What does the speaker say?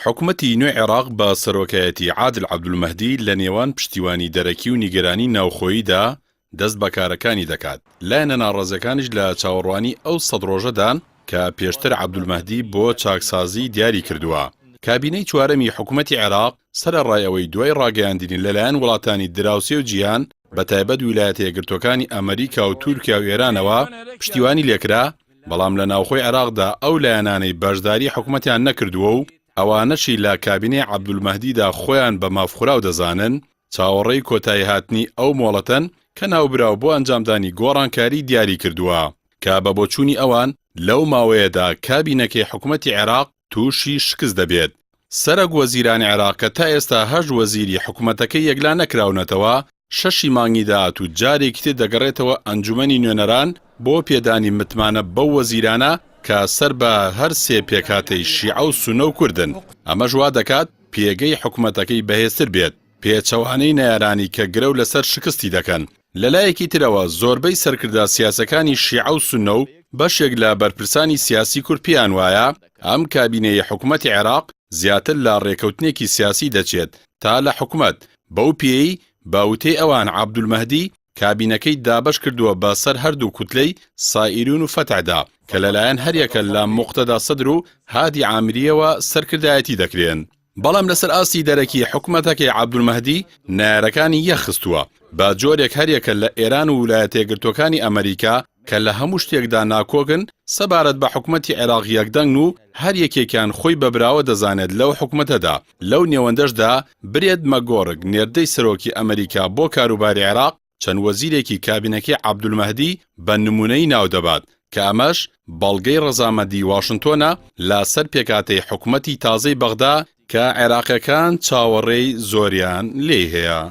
حکومەتی نوێی عێراق بە سەرۆکایەتی عادل عەبدولمەهدی لە نێوان پشتیوانی دەرەکی و نیگەرانی ناوخۆییدا دەست بە کارەکانی دەکات، لایەنە ناڕازیەکانیش لە چاوەڕوانی ئەو سەد ڕۆژەدان کە پێشتر عەبدولمەهدی بۆ چاکسازی دیاری کردووە. کابینەی چوارەمی حکومەتی عێراق سەرەڕای ئەوەی دوای ڕاگەیاندنی لەلایەن وڵاتانی دراوسێ و جیهان بەتایبەت ویلایەتە یەکگرتووەکانی ئەمەریکا و تورکیا و ئێرانەوە پشتیوانی لێکرا، بەڵام لە ناوخۆی عێراقدا ئەو لایەنانەی بەشداری حکومەتیان نەکردووە و ئەوانەشی لە کابینەی عەبدولمەهدیدا خۆیان بە مافخوراو دەزانن، چاوەڕێی کۆتاییهاتنی ئەو مۆڵەتەن کە ناوبراو بۆ ئەنجامدانی گۆڕانکاری دیاری کردووە، کە بە بۆچوونی ئەوان لەو ماوەیەدا کابینەکەی حکومەتی عێراق تووشی شکست دەبێت. سەرەک وەزیرانی عێراق کە تا ئێستا هەشت وەزیری حکومەتەکەی یەکلا نەکراونەتەوە، شەشی مانگی داهاتوو جارێکی تر دەگەڕێتەوە ئەنجومەنی نوێنەران بۆ پێدانی متمانە بەو وەزیرانە کە سەر بە هەر سێ پێکهاتەی شیعە و سوننە و کوردن، ئەمەش وا دەکات پێگەی حکومەتەکەی بەهێزتر بێت، پێچەوانەی نەیارانی کە گرەو لەسەر شکستی دەکەن. لەلایەکی ترەوە زۆربەی سەرکردە سیاسەکانی شیعە و سوننە و بەشێک لە بەرپرسانی سیاسی کورد پێیان وایە ئەم کابینەیەی حکومەتی عێراق زیاتر لە ڕێکەوتنێکی سیاسی دەچێت تا لە حکومەت، بەو پێیەی بە وتەی ئەوان عەبدولمەهدی کابینەکەی دابەش کردووە بە سەر هەردوو کوتلەی سائیرون و فەتحدا کە لەلایەن هەریەکە لە موقتەدا سەدر و هادی عامرییەوە سەرکردایەتی دەکرێن. بەڵام لەسەر ئاستی دەرەکی حکومەتەکەی عەبدولمەهدی نەیارەکانی یەکخستووە بە جۆرێک هەریەکە لە ئێران و ولایەتەیەکگرتووەکانی ئەمەریکا کە لە هەموو شتێکدا ناکۆکن سەبارەت بە حکومەتی عێراق یەکدەنگن و هەر یەکێکیان خۆی بە براوە دەزانێت لەو حکومەتەدا، لەو نێوەندەشدا برێت مەگۆرک نێردەی سەرۆکی ئەمەریکا بۆ کاروباری عێراق چەند وەزیرێکی کابینەکەی عەبدولمەهدی بە نمونەیی ناودەبات کە ئەمەش بەڵگەی ڕەزامەندی واشنتۆنە لە سەر پێکهاتەی حکومەتی تازەی بەغدا کە عێراقیەکان چاوەڕێی زۆریان لێی هەیە.